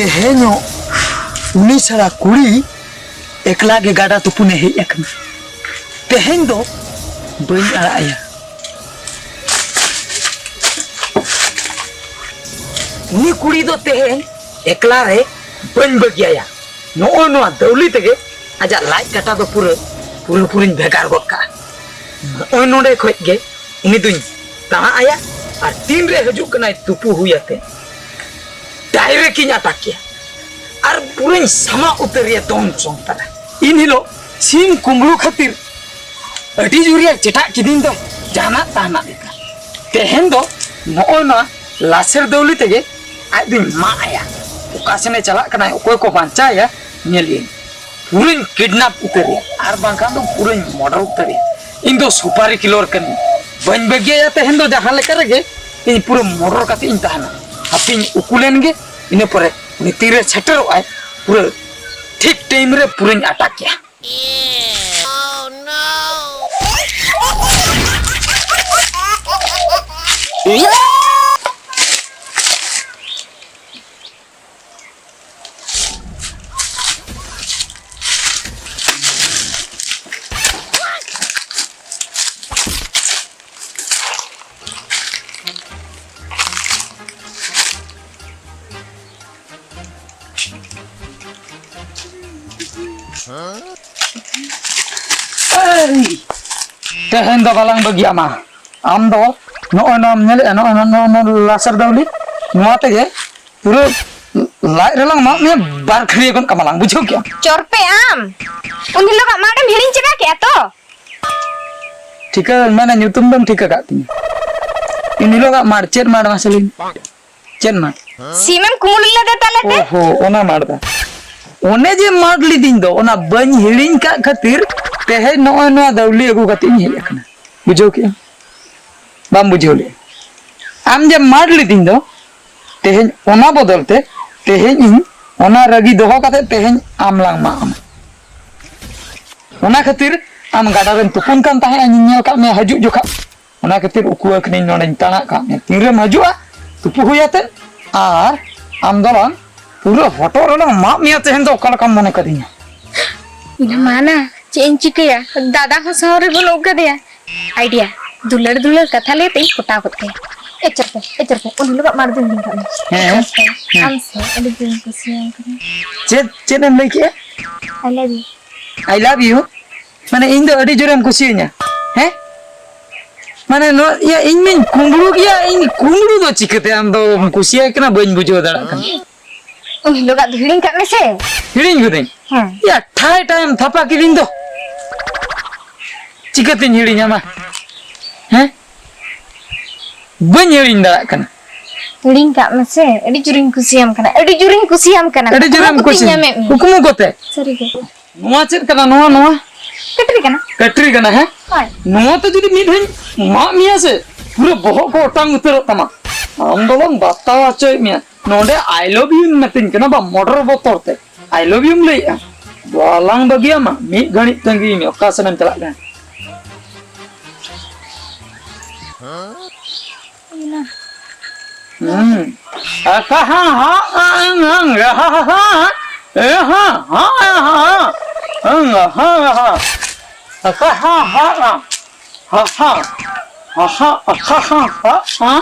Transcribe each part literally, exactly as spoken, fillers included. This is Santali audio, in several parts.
ᱛᱮᱦᱮᱧᱚᱜ ᱩᱱᱤ ᱥᱟᱞᱟ ᱠᱩᱲᱤ ᱮᱠᱞᱟ ᱜᱮ ᱜᱟᱰᱟ ᱛᱩᱯᱩᱱᱮ ᱦᱮᱡ ᱟᱠᱟᱱᱟ᱾ ᱛᱮᱦᱮᱧ ᱫᱚ ᱵᱟᱹᱧ ᱟᱲᱟᱜ ᱟᱭᱟ᱾ ᱩᱱᱤ ᱠᱩᱲᱤ ᱫᱚ ᱛᱮᱦᱮᱧ ᱮᱠᱞᱟ ᱨᱮ ᱵᱟᱹᱧ ᱵᱟᱹᱜᱤᱭᱟᱭᱟ᱾ ᱱᱚᱜᱼᱚᱭ ᱱᱚᱣᱟ ᱫᱟᱹᱣᱞᱤ ᱛᱮᱜᱮ ᱟᱡᱟᱜ ᱞᱟᱡ ᱠᱟᱴᱟ ᱫᱚ ᱯᱩᱨᱟᱹ, ᱯᱩᱨᱟᱹᱯᱩᱨᱤᱧ ᱵᱷᱮᱜᱟᱨ ᱜᱚᱫ ᱠᱟᱜᱼᱟ᱾ ᱱᱚᱜᱼᱚᱭ ᱱᱚᱰᱮ ᱠᱷᱚᱡ ᱜᱮ ᱩᱱᱤ ᱫᱩᱧ ᱛᱟᱬᱟ ᱟᱭᱟ, ᱟᱨ ᱛᱤᱱᱨᱮ ᱦᱤᱡᱩᱜ ᱠᱟᱱᱟᱭ ᱛᱩᱯᱩ ᱦᱩᱭ ᱟᱛᱮ, direct ᱤᱧ ᱟᱴᱟᱠ ᱠᱮᱭᱟ ᱟᱨ ᱯᱩᱨᱟᱹᱧ ᱥᱟᱢᱟᱜ ᱩᱛᱟᱹᱨᱮᱭᱟ ᱫᱚᱱ ᱥᱚᱝ ᱛᱟᱞᱟ᱾ ᱤᱱ ᱦᱤᱞᱳᱜ ᱥᱤᱢ ᱠᱩᱢᱵᱽᱲᱩ ᱠᱷᱟᱹᱛᱤᱨ ᱟᱹᱰᱤ ᱡᱳᱨ ᱮ ᱪᱮᱴᱟᱜ ᱠᱤᱫᱤᱧ ᱫᱚ ᱡᱟᱦᱟᱱᱟᱜ ᱛᱟᱦᱟᱱᱟᱜ ᱞᱮᱠᱟ᱾ ᱛᱮᱦᱮᱧ ᱫᱚ ᱱᱚᱜᱼᱚᱭ ᱱᱚᱣᱟ ᱞᱟᱥᱮᱨ ᱫᱟᱹᱣᱞᱤ ᱛᱮᱜᱮ ᱟᱡ ᱫᱩᱧ ᱢᱟᱜ ᱟᱭᱟ᱾ ᱚᱠᱟ ᱥᱮᱱᱮ ᱪᱟᱞᱟᱜ ᱠᱟᱱᱟᱭ, ᱚᱠᱚᱭ ᱠᱚ ᱵᱟᱧᱪᱟᱣᱮᱭᱟ, ᱧᱮᱞᱮᱭᱟᱹᱧ᱾ ᱯᱩᱨᱟᱹᱧ ᱠᱤᱰᱱᱟᱯ ᱩᱛᱟᱹᱨᱮᱭᱟ, ᱟᱨ ᱵᱟᱝᱠᱷᱟᱱ ᱫᱚ ᱯᱩᱨᱟᱹᱧ ᱢᱚᱰᱚᱨ ᱩᱛᱟᱹᱨᱮᱭᱟ᱾ ᱤᱧ ᱫᱚ ᱥᱩᱯᱟᱨᱤ ᱠᱤᱞᱚᱨ ᱠᱟᱹᱱᱟᱹᱧ, ᱵᱟᱹᱧ ᱵᱟᱹᱜᱤᱭᱟᱭᱟ ᱛᱮᱦᱮᱧ ᱫᱚ ᱡᱟᱦᱟᱸ ᱞᱮᱠᱟ ᱨᱮᱜᱮ᱾ ᱤᱧ ᱯᱩᱨᱟᱹ ᱢᱚᱰᱚᱨ ᱠᱟᱛᱮ ᱤᱧ ᱛᱟᱦᱮᱱᱟ᱾ ᱦᱟᱯᱮᱧ ᱩᱠᱩ ᱞᱮᱱ ᱜᱮ, ᱤᱱᱟᱹ ᱯᱚᱨᱮ ᱩᱱᱤ ᱛᱤᱨᱮ ᱥᱮᱴᱮᱨᱚᱜ ᱟᱭ, ᱯᱩᱨᱟᱹ ᱴᱷᱤᱠ ᱴᱟᱭᱤᱢ ᱨᱮ ᱯᱩᱨᱟᱹᱧ ᱟᱴᱟᱠᱮᱭᱟ᱾ ᱮᱭ! ᱛᱮᱦᱮᱧ ᱫᱚ ᱵᱟᱞᱟᱝ ᱵᱟᱹᱜᱤᱭᱟᱢᱟ᱾ ᱟᱢ ᱫᱚ ᱱᱚᱜᱼᱚᱭ ᱱᱚᱣᱟᱢ ᱧᱮᱞᱮᱫᱼᱟ, ᱱᱚᱜᱼᱚᱭ ᱱᱚᱣᱟ, ᱱᱚᱣᱟ, ᱱᱚᱣᱟ ᱞᱟᱥᱮᱨ ᱫᱟᱣᱞᱤ, ᱱᱚᱣᱟ ᱛᱮᱜᱮ ᱯᱩᱨᱟᱹ ᱞᱟᱡ ᱨᱮᱞᱟᱝ ᱢᱟᱜ ᱢᱮᱭᱟ, ᱵᱟᱨ ᱠᱷᱟᱹᱲᱭᱟᱹ ᱜᱚᱫ ᱠᱟᱢᱟ ᱞᱟᱝ, ᱵᱩᱡᱷᱟᱹᱣ ᱠᱮᱜᱼᱟᱢ? ᱪᱚᱨᱯᱮ ᱟᱢ! ᱩᱱ ᱦᱤᱞᱳᱜᱟᱜ ᱢᱟᱰᱮᱢ ᱦᱤᱲᱤᱧ ᱪᱟᱵᱟ ᱠᱮᱜᱼᱟ ᱛᱚ? ᱴᱷᱤᱠᱟᱹ, ᱢᱟᱱᱮ ᱧᱩᱛᱩᱢ ᱫᱚᱢ ᱴᱷᱤᱠᱟᱹ ᱠᱟᱜ ᱛᱤᱧᱟ᱾ ᱤᱱ ᱦᱤᱞᱳᱜᱟᱜ ᱢᱟᱰ, ᱪᱮᱫ ᱢᱟᱰ ᱢᱟᱥᱮ ᱞᱟᱹᱭ ᱢᱮ? ᱪᱮᱫ ᱢᱟᱰ? ᱥᱤᱢᱮᱢ ᱠᱩᱢᱵᱽᱲᱩ ᱞᱮᱫᱮ ᱛᱟᱞᱮ ᱛᱮ? ᱳᱦᱳ, ᱚᱱᱟ ᱢᱟᱰ ᱫᱟ᱾ ᱚᱱᱮ ᱡᱮ ᱢᱟᱰ ᱞᱤᱫᱤᱧ ᱫᱚ, ᱚᱱᱟ ᱵᱟᱹᱧ ᱦᱤᱲᱤᱧ ᱠᱟᱜ ᱠᱷᱟᱹᱛᱤᱨ ᱛᱮᱦᱮᱧ ᱱᱚᱜᱼᱚᱭ ᱱᱚᱣᱟ ᱫᱟᱣᱞᱤ ᱟᱹᱜᱩ ᱠᱟᱛᱮ ᱤᱧ ᱦᱮᱡ ᱟᱠᱟᱱᱟ᱾ ᱵᱩᱡᱷᱟᱹᱣ ᱠᱮᱜᱼᱟᱢ? ᱵᱟᱢ ᱵᱩᱡᱷᱟᱹᱣ ᱞᱮᱜᱼᱟ? ᱟᱢ ᱡᱮ ᱢᱟᱰ ᱞᱤᱫᱤᱧ ᱫᱚ, ᱛᱮᱦᱮᱧ ᱚᱱᱟ ᱵᱚᱫᱚᱞ ᱛᱮ, ᱛᱮᱦᱮᱧ ᱤᱧ ᱚᱱᱟ ᱨᱟᱹᱜᱤ ᱫᱚᱦᱚ ᱠᱟᱛᱮ ᱛᱮᱦᱮᱧ ᱟᱢ ᱞᱟᱝ ᱢᱟᱜ ᱟᱢᱟ᱾ ᱚᱱᱟ ᱠᱷᱟᱹᱛᱤᱨ ᱟᱢ ᱜᱟᱰᱟ ᱨᱮᱢ ᱛᱩᱯᱩᱱ ᱠᱟᱱ ᱛᱟᱦᱮᱸᱫ, ᱤᱧ ᱧᱮᱞ ᱠᱟᱜ ᱢᱮᱭᱟ ᱦᱤᱡᱩᱜ ᱡᱚᱠᱷᱟᱜ᱾ ᱚᱱᱟ ᱠᱷᱟᱹᱛᱤᱨ ᱩᱠᱩ ᱟᱹᱠᱷᱨᱤᱧ ᱱᱚᱰᱮᱧ ᱛᱟᱬᱟᱜ ᱠᱟᱜ ᱢᱮᱭᱟ᱾ ᱛᱤᱱᱨᱮᱢ ᱦᱤᱡᱩᱜᱼᱟ ᱛᱩᱯᱩ ᱦᱩᱭ ᱟᱛᱮ, ᱟᱨ ᱟᱢ ᱫᱚᱞᱟᱝ ᱯᱩᱨᱟᱹ ᱦᱚᱴᱚᱜ ᱨᱮᱞᱟᱝ ᱢᱟᱜ ᱢᱮᱭᱟ ᱛᱮᱦᱮᱧ ᱫᱚ, ᱚᱠᱟ ᱞᱮᱠᱟᱢ ᱢᱚᱱᱮ ᱠᱟᱫᱤᱧᱟ? ᱤᱧ ᱢᱟᱱᱟ, ᱪᱮᱫ ᱤᱧ ᱪᱤᱠᱟᱹᱭᱟ? ᱫᱟᱫᱟ ᱦᱚᱸ ᱥᱟᱶ ᱨᱮ ᱵᱟᱹᱱᱩᱜ ᱠᱟᱫᱮᱭᱟ᱾ ᱟᱭᱰᱤᱭᱟ, ᱫᱩᱞᱟᱹᱲ ᱫᱩᱞᱟᱹᱲ ᱠᱟᱛᱷᱟ ᱞᱟᱹᱭ ᱛᱮᱧ ᱯᱚᱴᱟᱣ ᱜᱚᱫ ᱠᱟᱭᱟ᱾ ᱮᱪᱚᱨ ᱯᱮ, ᱮᱪᱚᱨ ᱯᱮ, ᱩᱱ ᱦᱤᱞᱳᱜᱟᱜ ᱢᱟᱲᱫᱩᱧ ᱞᱟᱹᱭ ᱠᱟᱜ ᱢᱮ᱾ ᱦᱮᱸ, ᱮᱪᱚᱨ ᱯᱮ, ᱦᱮᱸ᱾ ᱟᱢ ᱥᱮ ᱟᱹᱰᱤ ᱡᱳᱨᱤᱧ ᱠᱩᱥᱤᱭᱟᱢ ᱠᱟᱱᱟ᱾ ᱪᱮᱫ, ᱪᱮᱫ ᱮᱢ ᱞᱟᱹᱭ ᱠᱮᱜᱼᱟ? I love you᱾ I love you? ᱢᱟᱱᱮ ᱤᱧ ᱫᱚ ᱟᱹᱰᱤ ᱡᱳᱨᱮᱢ ᱠᱩᱥᱤᱭᱟᱹᱧᱟ, ᱦᱮᱸ? ᱢᱟᱱᱮ ᱱᱚᱣᱟ, ᱤᱭᱟᱹ, ᱤᱧ ᱢᱟᱧ ᱠᱩᱢᱵᱽᱲᱩ ᱜᱮᱭᱟ, ᱤᱧ ᱠᱩᱢᱵᱽᱲᱩ ᱫᱚ ᱪᱤᱠᱟᱹᱛᱮ ᱟᱢ ᱫᱚᱢ ᱠᱩᱥᱤᱭᱟᱭ ᱠᱟᱱᱟ, ᱵᱟᱹᱧ ᱵᱩᱡᱷᱟᱹᱣ ᱫᱟᱲᱮᱭᱟᱜ ᱠᱟᱱᱟ᱾ ᱩᱱ ᱦᱤᱞᱳᱜᱟᱜ ᱫᱚ ᱦᱤᱲᱤᱧ ᱠᱟᱜ ᱢᱮᱥᱮ᱾ ᱦᱤᱲᱤᱧ ᱠᱟᱹᱫᱟᱹᱧ? ᱦᱮᱸ᱾ ᱭᱟ, ᱴᱷᱟᱭ ᱴᱟᱭᱮᱢ ᱛᱷᱟᱯᱟ ᱠᱤᱫᱤᱧ ᱫᱚ᱾ ᱪᱤᱠᱟᱹᱛᱤᱧ ᱦᱤᱲᱤᱧᱟ ᱢᱟ? ᱦᱮᱸ? ᱵᱟᱹᱧ ᱦᱤᱲᱤᱧ ᱫᱟᱲᱮᱭᱟᱜ ᱠᱟᱱᱟ᱾ ᱦᱤᱲᱤᱧ ᱠᱟᱜ ᱢᱮᱥᱮ, ᱟᱹᱰᱤ ᱡᱳᱨᱤᱧ ᱠᱩᱥᱤᱭᱟᱢ ᱠᱟᱱᱟ, ᱟᱹᱰᱤ ᱡᱳᱨᱤᱧ ᱠᱩᱥᱤᱭᱟᱢ ᱠᱟᱱᱟ᱾ ᱟᱹᱰᱤ ᱡᱳᱨᱮᱢ ᱠᱩᱥᱤ-, ᱠᱩᱠᱢᱩ ᱠᱚᱛᱮᱧ ᱧᱟᱢᱮᱫ ᱢᱮᱭᱟ᱾ ᱠᱩᱠᱢᱩ ᱠᱚᱛᱮ᱾ ᱥᱟᱹᱨᱤ ᱜᱮ᱾ ᱱᱚᱣᱟ ᱪᱮᱫ ᱠᱟᱱᱟ? ᱱᱚᱣᱟ, ᱱᱚᱣᱟ? ᱠᱟᱹᱴᱨᱤ ᱠᱟᱱᱟ᱾ ᱠᱟᱹᱴᱨᱤ ᱠᱟᱱᱟ, ᱦᱮᱸ? ᱦᱳᱭ᱾ ᱱᱚᱣᱟ ᱛᱮ ᱡᱩᱫᱤ ᱢᱤᱫ ᱫᱷᱟᱣᱤᱧ ᱢᱟᱜ ᱢᱮᱭᱟ ᱥᱮ, ᱯᱩᱨᱟᱹ ᱵᱚᱦᱚᱜ ᱠᱚ ᱚᱴᱟᱝ ᱩᱛᱟᱹᱨᱚᱜ ᱛᱟᱢᱟ᱾ ᱟᱢ ᱫᱚ ᱵᱟᱝ ᱵᱟᱛᱟᱣ ᱦᱚᱪᱚᱭᱮᱫ ᱢᱮᱭᱟ᱾ ᱱᱚᱰᱮ I love you ᱢᱮᱛᱟᱹᱧ ᱠᱟᱱᱟ, ᱵᱟ ᱢᱚᱴᱚᱨ ᱵᱚᱛᱚᱨ ᱛᱮ I love you ᱢ ᱞᱟᱹᱭᱮᱜᱼᱟ᱾ ᱵᱟᱞᱟᱝ ᱵᱟᱹᱜᱤᱭᱟᱢᱟ, ᱢᱤᱫ ᱜᱷᱟᱹᱲᱤᱡ ᱛᱟᱺᱜᱤᱭ ᱢᱮ, ᱚᱠᱟ ᱥᱮᱱᱮᱢ ᱪᱟᱞᱟᱜ ᱠᱟᱱᱟ? ᱦᱩᱸ᱾ ᱟᱠᱟ ᱦᱟ ᱦᱟ ᱟ ᱟᱝ ᱟᱝ ᱜᱟ ᱦᱟ ᱦᱟ ᱦᱟ᱾ ᱮ ᱦᱟ ᱦᱟ ᱟ ᱦᱟ ᱦᱟ᱾ ᱟᱝ ᱜᱟ ᱦᱟ ᱜᱟ ᱦᱟ᱾ ᱟᱠᱟ ᱦᱟ ᱦᱟ ᱟ᱾ ᱦᱟ ᱦᱟ᱾ ᱦᱟ ᱦᱟ ᱟᱠᱟ ᱦᱟ ᱦᱟ ᱟ᱾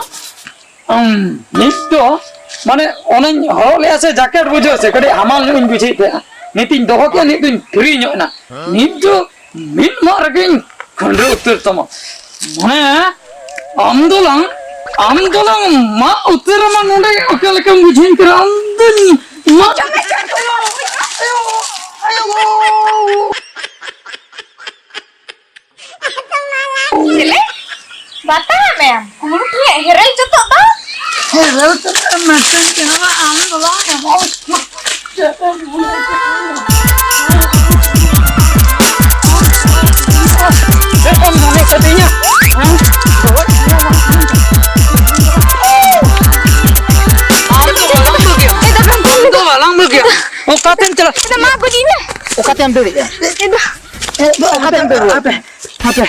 ᱩᱢ, ᱱᱤᱛ ᱫᱚ ᱢᱟᱱᱮ ᱚᱱᱟᱧ ᱦᱚᱨᱚᱜ ᱞᱮᱜᱼᱟ ᱥᱮ, ᱡᱟᱠᱮᱴ ᱵᱩᱡᱷᱟᱹᱣ ᱥᱮ, ᱠᱟᱹᱴᱤᱡ ᱦᱟᱢᱟᱞ ᱧᱚᱜ ᱤᱧ ᱵᱩᱡᱷᱟᱹᱣᱮᱫ ᱛᱟᱦᱮᱸᱜᱼᱟ᱾ ᱱᱤᱛᱤᱧ ᱫᱚᱦᱚ ᱠᱮᱜᱼᱟ, ᱱᱤᱛ ᱫᱚᱧ free ᱧᱚᱜ ᱮᱱᱟ᱾ ᱱᱤᱛ ᱫᱚ ᱢᱤᱫ ᱢᱟᱜ ᱨᱮᱜᱮᱧ ᱠᱷᱟᱹᱱᱰᱟᱹᱣ ᱩᱛᱟᱹᱨ ᱛᱟᱢᱟ᱾ ᱢᱟᱱᱮ, ᱟᱢ ᱫᱚᱞᱟᱝ, ᱟᱢ ᱫᱚᱞᱟᱝ ᱢᱟᱜ ᱩᱛᱟᱹᱨ ᱟᱢᱟ ᱱᱚᱰᱮ, ᱚᱠᱟ ᱞᱮᱠᱟᱢ ᱵᱩᱡᱷᱟᱹᱣ ᱠᱟᱱᱟ? ᱟᱢ ᱫᱚᱧ ᱢᱟᱜ ᱪᱮᱞᱮ? ᱵᱟᱛᱟᱣ ᱢᱮ, ᱠᱩᱢᱵᱽᱲᱩ ᱴᱷᱮᱱ ᱦᱮᱨᱮᱞ ᱡᱚᱛᱚᱜ ᱫᱚ᱾ ᱦᱮᱨᱮᱞ ᱡᱚᱛᱚᱜ ᱢᱮᱛᱟᱹᱧ ᱠᱟᱱᱟ, ᱟᱢ ᱫᱚ ᱵᱟᱝ ᱮᱢᱚᱜ᱾ ᱪᱮᱫ ᱮᱢ ᱢᱚᱱᱮ ᱠᱟᱫᱤᱧᱟ? ᱦᱮᱸ? ᱟᱢ ᱫᱚ ᱵᱟᱞᱟᱝ ᱵᱟᱹᱜᱤᱭᱟ᱾ ᱟᱢ ᱫᱚ ᱵᱟᱞᱟᱝ ᱵᱟᱹᱜᱤᱭᱟ᱾ ᱚᱠᱟᱛᱮᱢ ᱪᱟᱞᱟᱜ? ᱢᱟ ᱜᱚᱡᱤᱧ ᱢᱮ᱾ ᱚᱠᱟᱛᱮᱢ ᱫᱟᱹᱲᱮᱜᱼᱟ? ᱚᱠᱟᱛᱮᱢ ᱫᱟᱹᱲ ᱨᱩᱣᱟᱹᱲ ᱠᱟᱱᱟ? ᱦᱟᱯᱮ, ᱦᱟᱯᱮ᱾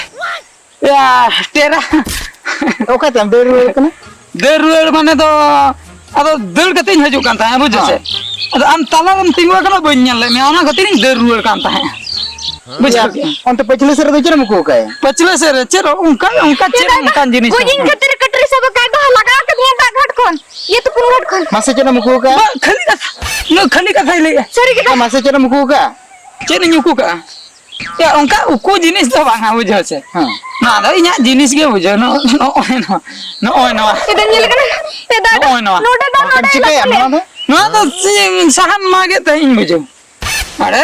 ᱭᱟ, ᱴᱮᱨᱟ᱾ ᱚᱠᱟᱛᱮᱢ ᱫᱟᱹᱲ ᱨᱩᱣᱟᱹᱲ ᱠᱟᱱᱟ? ᱫᱟᱹᱲ ᱨᱩᱣᱟᱹᱲ ᱢᱟᱱᱮ ᱫᱚ, ᱟᱫᱚ ᱫᱟᱹᱲ ᱠᱟᱛᱮᱧ ᱦᱤᱡᱩᱜ ᱠᱟᱱ ᱛᱟᱦᱮᱸᱫ, ᱵᱩᱡᱷᱟᱹᱣ ᱥᱮ? ᱦᱮᱸ᱾ ᱟᱫᱚ ᱟᱢ ᱛᱟᱞᱟ ᱨᱮᱢ ᱛᱤᱸᱜᱩ ᱟᱠᱟᱱᱟ, ᱵᱟᱹᱧ ᱧᱮᱞ ᱞᱮᱫ ᱢᱮᱭᱟ, ᱚᱱᱟ ᱠᱷᱟᱹᱛᱤᱨ ᱤᱧ ᱫᱟᱹᱲ ᱨᱩᱣᱟᱹᱲ ᱠᱟᱱ ᱛᱟᱦᱮᱸᱫ᱾ ᱵᱩᱡᱷᱟᱹᱣ ᱠᱮᱜᱼᱟᱢ? ᱚᱱᱛᱮ ᱯᱟᱹᱪᱷᱞᱟᱹ ᱥᱮᱫ ᱨᱮᱫᱚ ᱪᱮᱫ ᱮᱢ ᱩᱠᱩ ᱟᱠᱟᱫᱼᱟ? ᱯᱟᱹᱪᱷᱞᱟᱹ ᱥᱮᱫ ᱨᱮ ᱪᱮᱫ ᱚᱱᱠᱟ, ᱚᱱᱠᱟ ᱪᱮᱫ ᱚᱱᱠᱟᱱ ᱡᱤᱱᱤᱥ? ᱜᱚᱡᱤᱧ ᱠᱷᱟᱹᱛᱤᱨ ᱠᱟᱹᱴᱨᱤ ᱥᱟᱵ ᱟᱠᱟᱫ ᱫᱚ, ᱞᱟᱜᱟᱣ ᱠᱟᱫᱤᱧᱟ ᱫᱟᱜ ᱜᱷᱟᱴ ᱠᱷᱚᱱ, ᱤᱭᱟᱹ ᱛᱩᱯᱩᱱ ᱜᱷᱟᱴ ᱠᱷᱚᱱ᱾ ᱢᱟᱥᱮ ᱪᱮᱫ ᱮᱢ ᱩᱠᱩ ᱟᱠᱟᱫᱼᱟ? ᱵᱟ, ᱠᱷᱟᱹᱞᱤ ᱠᱟᱛᱷᱟ, ᱱᱚᱣᱟ ᱠᱷᱟᱹᱞᱤ ᱠᱟᱛᱷᱟᱭ ᱞᱟᱹᱭᱮᱜᱼᱟ᱾ ᱥᱟᱹᱨᱤ ᱠᱟᱛᱷᱟ᱾ ᱢᱟᱥᱮ ᱪᱮᱫ ᱮᱢ ᱩᱠᱩ ᱟᱠᱟᱫᱼᱟ? ᱪᱮᱫ ᱤᱧ ᱩᱠᱩ ᱠᱟᱜᱼᱟ? ᱭᱟ, ᱚᱱᱠᱟ ᱩᱠᱩ ᱡᱤᱱᱤᱥ ᱫᱚ ᱵᱟᱝᱟ, ᱵᱩᱡᱷᱟᱹᱣ ᱥᱮ? ᱦᱮᱸ᱾ ᱱᱚᱣᱟ ᱫᱚ ᱤᱧᱟᱹᱜ ᱡᱤᱱᱤᱥ ᱜᱮ, ᱵᱩᱡᱷᱟᱹᱣ᱾ ᱱᱚᱜᱼᱚ, ᱱᱚᱜᱼᱚᱭ ᱱᱚᱣᱟ, ᱱᱚᱜᱼᱚᱭ ᱱᱚᱣᱟ᱾ ᱮ, ᱫᱟ, ᱧᱮᱞ ᱠᱟᱱᱟ? ᱮ, ᱫᱟ, ᱫᱟ, ᱱᱚᱜᱼᱚᱭ ᱱᱚᱣᱟ᱾ ᱱᱚᱰᱮ ᱫᱚ, ᱱᱚᱣᱟ ᱫᱚ ᱪᱤᱠᱟᱹᱭᱟᱢ ᱞᱟᱜᱟᱣ ᱱᱚᱣᱟ ᱫᱚ? ᱱᱚᱣᱟ ᱫᱚ ᱪᱮᱫ ᱥᱟᱦᱟᱱ ᱢᱟᱜᱮᱫ ᱛᱟᱦᱮᱸᱫ ᱤᱧ, ᱵᱩᱡᱷᱟᱹᱣ᱾ ᱟᱨᱮ,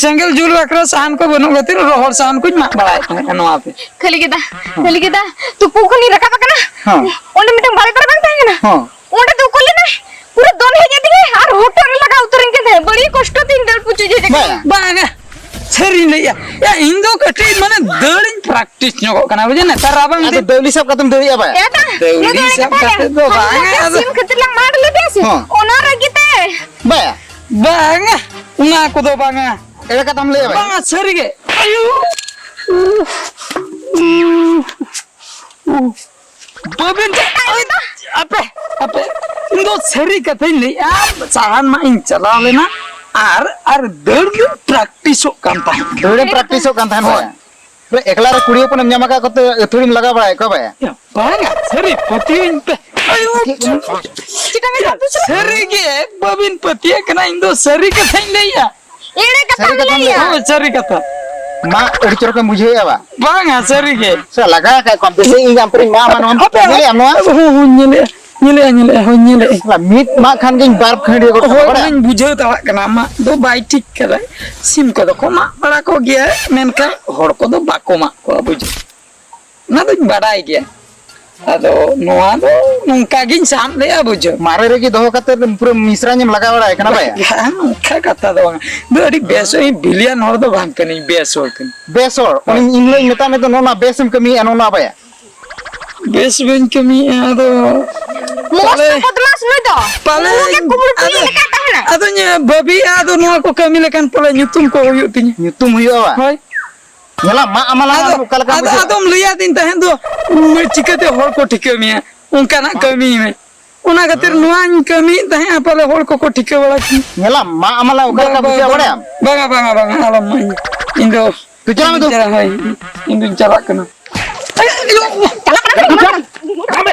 ᱥᱮᱸᱜᱮᱞ ᱡᱩᱞ ᱵᱟᱠᱷᱨᱟ ᱥᱟᱦᱟᱱ ᱠᱚ ᱵᱟᱹᱱᱩᱜ ᱠᱷᱟᱹᱛᱤᱨ ᱨᱚᱦᱚᱲ ᱥᱟᱦᱟᱱ ᱠᱚᱧ ᱢᱟᱜ ᱵᱟᱲᱟᱭᱮᱫ ᱛᱟᱦᱮᱸᱫ ᱱᱚᱣᱟ ᱛᱮ᱾ ᱠᱷᱟᱹᱞᱤ ᱜᱮ ᱫᱟ, ᱦᱮᱸ᱾ ᱠᱷᱟᱹᱞᱤ ᱜᱮ ᱫᱟ, ᱛᱩᱯᱩ ᱠᱷᱚᱱᱤᱧ ᱨᱟᱠᱟᱵ ᱟᱠᱟᱱᱟ᱾ ᱦᱮᱸ᱾ ᱚᱸᱰᱮ ᱢᱤᱫᱴᱟᱝ ᱵᱟᱲᱮ ᱫᱟᱨᱮ ᱵᱟᱝ ᱛᱟᱦᱮᱸ ᱠᱟᱱᱟ? ᱦᱮᱸ᱾ ᱚᱸᱰᱮ ᱫᱚ ᱩᱠᱩ ᱞᱮᱱᱟᱭ, ᱯᱩᱨᱟᱹ ᱫᱚᱱ ᱦᱮᱡ ᱟᱹᱫᱤᱧᱟᱭ ᱟᱨ ᱦᱚᱴᱚᱜ ᱨᱮ ᱞᱟᱜᱟᱣ ᱩᱛᱟᱹᱨᱤᱧ ᱠᱟᱱ ᱛᱟᱦᱮᱸᱫ᱾ ᱵᱟᱹᱲᱤ ᱠᱚᱥᱴᱚ ᱛᱤᱧ ᱫᱟᱹᱲ ᱯᱩᱪᱩᱡ ᱦᱮᱡ ᱟᱠᱟᱱᱟ᱾ ᱵᱟᱝ, ᱵᱟᱝᱟ, ᱥᱟᱹᱨᱤᱧ ᱞᱟᱹᱭᱮᱜᱼᱟ᱾ ᱭᱟ, ᱤᱧ ᱫᱚ ᱠᱟᱹᱴᱤᱡ ᱢᱟᱱᱮ ᱫᱟᱹᱲᱤᱧ practice ᱧᱚᱜᱚᱜ ᱠᱟᱱᱟ, ᱵᱩᱡᱷᱟᱹᱣ, ᱱᱮᱛᱟᱨ ᱨᱟᱵᱟᱝ ᱟᱫᱚ ᱫᱤᱱ᱾ ᱫᱟᱹᱣᱞᱤ ᱥᱟᱵ ᱠᱟᱛᱮᱢ ᱫᱟᱹᱲᱮᱜᱼᱟ ᱵᱟᱭᱟ? ᱮ ᱫᱟ, ᱫᱟᱹᱣᱞᱤ ᱱᱚᱣᱟ ᱫᱚ ᱥᱟᱵ ᱠᱟᱛᱷᱟ ᱠᱟᱛᱮ ᱫᱚ ᱦᱟᱱᱟ ᱵᱟᱝᱟ, ᱱᱚᱣᱟ ᱟᱫᱚ ᱥᱤᱢ ᱠᱷᱟᱹᱛᱤᱨ ᱞᱟᱝ ᱢᱟᱰ ᱞᱮᱫᱮᱭᱟ ᱥᱮ? ᱦᱚᱸ᱾ ᱚᱱᱟ ᱨᱟᱹᱜᱤ ᱛᱮ᱾ ᱵᱟᱭᱟ? ᱵᱟᱝᱟ, ᱚᱱᱟ ᱠᱚᱫᱚ ᱵᱟᱝᱟ᱾ ᱮᱲᱮ ᱠᱟᱛᱷᱟᱢ ᱞᱟᱹᱭᱟ ᱵᱟᱭᱟ? ᱵᱟᱝᱟ, ᱥᱟᱹᱨᱤ ᱜᱮ᱾ ᱟᱭᱳ᱾ ᱩᱯᱷ᱾ ᱩᱯᱷ᱾ ᱵᱟᱹᱵᱤᱱ ᱪᱮᱫ ᱛᱟᱭᱚᱢ ᱫᱚ? ᱟᱯᱮ, ᱟᱯᱮ, ᱤᱧ ᱫᱚ ᱥᱟᱹᱨᱤ ᱠᱟᱛᱷᱟᱧ ᱞᱟᱹᱭᱮᱜᱼᱟ, ᱥᱟᱦᱟᱱ ᱢᱟᱜ ᱤᱧ ᱪᱟᱞᱟᱣ ᱞᱮᱱᱟ ᱟᱨ, ᱟᱨ ᱫᱟᱹᱲ ᱫᱩᱧ practiceᱚᱜ ᱠᱟᱱ ᱛᱟᱦᱮᱸᱫ᱾ ᱫᱟᱹᱲᱮᱢ practiceᱚᱜ ᱠᱟᱱ ᱛᱟᱦᱮᱸᱫ ᱦᱳᱭ᱾ ᱵᱟᱭᱟ? ᱮᱠᱞᱟ ᱨᱮ ᱠᱩᱲᱤ ᱦᱚᱯᱚᱱᱮᱢ ᱧᱟᱢ ᱟᱠᱟᱫ ᱠᱚᱛᱮ ᱟᱹᱛᱷᱟᱹᱲᱤᱢ ᱞᱟᱜᱟᱣ ᱵᱟᱲᱟᱭᱮᱫ ᱠᱚᱣᱟ ᱵᱟᱭᱟ? ᱭᱟ, ᱵᱟᱝᱟ, ᱥᱟᱹᱨᱤ, ᱯᱟᱹᱛᱭᱟᱹᱣᱤᱧ ᱯᱮ᱾ ᱟᱭᱳ, ᱪᱮᱫ ᱮᱢ, ᱪᱮᱫ ᱮᱢ ᱢᱮᱱᱟ? ᱥᱟᱹᱨᱤ ᱜᱮ ᱵᱟᱹᱵᱤᱱ ᱯᱟᱹᱛᱭᱟᱹᱜ ᱠᱟᱱᱟ, ᱤᱧ ᱫᱚ ᱥᱟᱹᱨᱤ ᱠᱟᱛᱷᱟᱧ ᱞᱟᱹᱭᱮᱜᱼᱟ᱾ ᱮᱲᱮ ᱠᱟᱛᱷᱟᱢ ᱥᱟᱹᱨᱤ ᱠᱟᱛᱷᱟᱢ ᱞᱟᱹᱭᱟ? ᱞᱟᱹᱭᱟ? ᱦᱳᱭ, ᱥᱟᱹᱨᱤ ᱠᱟᱛᱷᱟ᱾ ᱢᱟ, ᱟᱹᱰᱤ ᱪᱚᱨᱚᱠᱮᱢ ᱵᱩᱡᱷᱟᱹᱣᱮᱫᱼᱟ ᱵᱟ? ᱵᱟᱝᱟ, ᱥᱟᱹᱨᱤ ᱜᱮ᱾ ᱥᱮ ᱞᱟᱜᱟ ᱟᱠᱟᱫ ᱠᱚᱣᱟᱢ, ᱫᱮᱥᱮ ᱤᱧ ᱟᱢ ᱯᱮᱨᱮᱧ ᱢᱟ, ᱢᱟ, ᱱᱚᱣᱟᱢ ᱦᱟᱯᱮ, ᱧᱮᱞᱮᱫᱼᱟ ᱱᱚᱣᱟ? ᱦᱳᱭ, ᱦᱳᱭ, ᱧᱮᱞᱮᱫᱼᱟ, ᱧᱮᱞᱮᱫᱼᱟ, ᱦᱳᱭ, ᱧᱮᱞᱮᱫᱼᱟ᱾ ᱥᱟᱞᱟ, ᱢᱤᱫ ᱢᱟᱜ ᱠᱷᱟᱱ ᱜᱤᱧ ᱵᱟᱨ ᱠᱷᱟᱹᱱᱰᱤ ᱜᱚᱫ ᱠᱟᱜᱼᱟ, ᱦᱳᱭ, ᱵᱟᱲᱟᱭᱟᱢ? ᱚᱱᱟᱧ ᱵᱩᱡᱷᱟᱹᱣ ᱫᱟᱲᱮᱭᱟᱜ ᱠᱟᱱᱟ, ᱟᱢᱟᱜ ᱫᱚ ᱵᱟᱭ ᱴᱷᱤᱠ ᱠᱟᱫᱟᱭ᱾ ᱥᱤᱢ ᱠᱚᱫᱚ ᱠᱚ ᱢᱟᱜ ᱵᱟᱲᱟ ᱠᱚᱜᱮᱭᱟ, ᱢᱮᱱᱠᱷᱟᱱ ᱦᱚᱲ ᱠᱚᱫᱚ ᱵᱟᱠᱚ ᱢᱟᱜ ᱠᱚᱣᱟ, ᱵᱩᱡᱷᱟᱹᱣ᱾ ᱚᱱᱟ ᱫᱚᱧ ᱵᱟᱰᱟᱭ ᱜᱮᱭᱟ᱾ ᱟᱫᱚ ᱱᱚᱣᱟ ᱫᱚ ᱱᱚᱝᱠᱟ ᱜᱤᱧ ᱥᱟᱵ ᱞᱮᱜᱼᱟ, ᱵᱩᱡᱷᱟᱹᱣ᱾ ᱢᱟᱨᱮ ᱨᱮᱜᱮ ᱫᱚᱦᱚ ᱠᱟᱛᱮ ᱯᱩᱨᱟᱹ ᱢᱤᱥᱨᱟᱧ ᱮᱢ ᱞᱟᱜᱟᱣ ᱵᱟᱲᱟᱭ ᱠᱟᱱᱟ, ᱵᱟᱭᱟ? ᱵᱟᱝ, ᱚᱱᱠᱟ ᱠᱟᱛᱷᱟ ᱫᱚ ᱵᱟᱝ᱾ ᱤᱧ ᱫᱚ ᱟᱹᱰᱤ ᱵᱮᱥ, ᱤᱧ ᱵᱤᱞᱤᱭᱟᱱ ᱦᱚᱲ ᱫᱚ ᱵᱟᱝ ᱠᱟᱹᱱᱟᱹᱧ, ᱵᱮᱥ ᱦᱚᱲ ᱠᱟᱹᱱᱟᱹᱧ᱾ ᱵᱮᱥ ᱦᱚᱲ? ᱦᱳᱭ᱾ ᱩᱱᱤ ᱤᱧ ᱦᱤᱞᱳᱜ ᱤᱧ ᱢᱮᱛᱟᱜ ᱢᱮ ᱫᱚ, ᱱᱚᱜᱼᱚ ᱱᱚᱣᱟ ᱵᱮᱥ ᱮᱢ ᱠᱟᱹᱢᱤᱭᱮᱫᱼᱟ, ᱱᱚᱜᱼᱚ ᱱᱚᱣᱟ ᱵᱟᱭᱟ? ᱵᱮᱥ ᱵᱟᱹᱧ ᱠᱟᱹᱢᱤᱭᱮᱫᱼᱟ, ᱟᱫᱚ ᱢᱚᱥᱛ ᱯᱟᱞᱮ, ᱵᱚᱫᱢᱟᱥ ᱱᱩᱭ ᱫᱚ᱾ ᱯᱟᱞᱮ ᱱᱩᱭ ᱜᱮ ᱤᱧ, ᱠᱩᱢᱵᱽᱲᱩ ᱠᱩᱲᱤ ᱟᱫᱚ, ᱞᱮᱠᱟᱭ ᱛᱟᱦᱮᱱᱟ᱾ ᱟᱫᱚᱧ ᱵᱷᱟᱹᱵᱤᱭᱮᱫᱼᱟ, ᱟᱫᱚ ᱱᱚᱣᱟ ᱠᱚ ᱠᱟᱹᱢᱤ ᱞᱮᱠᱷᱟᱱ ᱯᱟᱞᱮ ᱧᱩᱛᱩᱢ ᱠᱚ ᱦᱩᱭᱩᱜ ᱛᱤᱧᱟ᱾ ᱧᱩᱛᱩᱢ ᱦᱩᱭᱩᱜᱼᱟ ᱵᱟ? ᱦᱳᱭ᱾ ᱧᱮᱞᱟᱢ, ᱢᱟᱜ ᱟᱢᱟᱞᱟᱝ ᱟᱫᱚ, ᱚᱠᱟ ᱞᱮᱠᱟᱢ ᱟᱫᱚ, ᱵᱩᱡᱷᱟᱹᱣᱟ? ᱟᱫᱚᱢ ᱞᱟᱹᱭᱟᱫᱤᱧ ᱛᱟᱦᱮᱸᱫ ᱫᱚ, ᱪᱤᱠᱟᱹᱛᱮ ᱦᱚᱲ ᱠᱚ ᱴᱷᱤᱠᱟᱹ ᱢᱮᱭᱟ? ᱚᱱᱠᱟᱱᱟᱜ ᱠᱟᱹᱢᱤ ᱢᱮ᱾ ᱚᱱᱟ ᱠᱷᱟᱹᱛᱤᱨ ᱱᱚᱣᱟᱧ ᱠᱟᱹᱢᱤᱭᱮᱫ ᱛᱟᱦᱮᱸᱫᱼᱟ, ᱯᱟᱞᱮ ᱦᱚᱲ ᱠᱚᱠᱚ ᱴᱷᱤᱠᱟᱹ ᱵᱟᱲᱟ ᱠᱤᱧ᱾ ᱧᱮᱞᱟᱢ, ᱢᱟ ᱟᱢᱟᱞᱟ ᱚᱠᱟ ᱞᱮᱠᱟ ᱵᱩᱡᱷᱟᱹᱜᱼᱟ, ᱵᱟᱲᱟᱭᱟᱢ? ᱵᱟᱝᱟ, ᱵᱟᱝᱟ, ᱵᱟᱝᱟ, ᱟᱞᱚᱢ ᱢᱟ᱾ ᱤᱧ ᱫᱚ ᱛᱩ ᱪᱟᱞᱟᱜ ᱢᱮ ᱛᱚ᱾ ᱦᱳᱭ, ᱤᱧ ᱫᱩᱧ ᱪᱟᱞᱟᱜ ᱠᱟᱱᱟ᱾ ᱪᱟᱞᱟᱜ ᱠᱟᱱᱟ᱾